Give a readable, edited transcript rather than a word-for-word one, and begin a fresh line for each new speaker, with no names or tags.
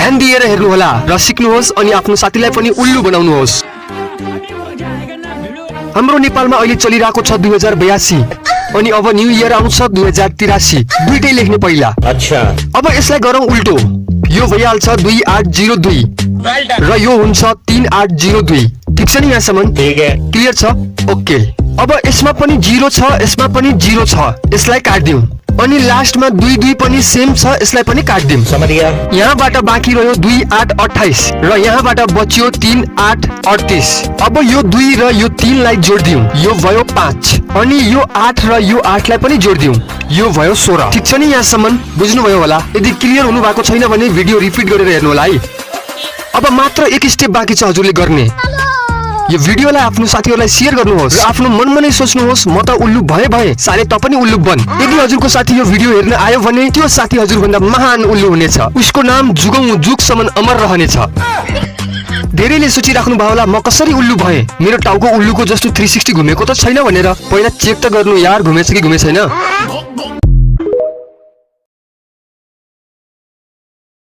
ध्यान दिएर हेर्नुहोला र सिक्नुहोस् अनि आफ्नो साथीलाई पनि उल्लु बनाउनुहोस्। हाम्रो नेपालमा अहिले चलिरहेको छ 2082 अनि अब न्यू इयर आउँछ 2083। दुईटै लेख्ने पहिला। अच्छा, अब यसलाई गरौँ उल्टो। यो भइहाल्छ 2802 र यो हुन्छ 3802। ठीक छ नि यहाँसम्म? क्लियर छ? ओके। अब यसमा पनि 0 छ, यसमा पनि 0 छ, यसलाई काट्दियौं। अनि लास्टमा 22 पनि सेम छ, यसलाई पनि काट्दियौं। यहाँबाट बाँकी रह्यो 2828 र यहाँबाट बच्यो 3838। अब यो 2 र यो 3 लाई जोड्दियौं, यो भयो 5। अनि यो 8 र यो 8 लाई पनि जोड्दियौं, यो भयो 16। ठीक छ नि यहाँसम्म? बुझ्नुभयो होला? यदि क्लियर हुनु भएको छैन भने भिडियो रिपिट गरेर हेर्नु होला है। अब मात्र एक स्टेप बाँकी छ हजुरले गर्ने। यो भिडियोलाई आफ्नो साथीहरूलाई शेयर गर्नुहोस् र आफ्नो मनमा नै सोच्नुहोस् म त उल्लु भए साले त पनि उल्लु बन। यदि हजुरको साथी यो भिडियो हेर्न आयो भने त्यो साथी हजुरभन्दा महान उल्लु हुनेछ। उसको नाम जुगौं जुगसम्म अमर रहनेछ। धेरैले सोचिराख्नु भयो होला म कसरी उल्लु भए, मेरो टाउको उल्लुको जस्तो 360 घुमेको त छैन भनेर। पहिला चेक त गर्नु यार, घुमेछ कि घुमेछ छैन।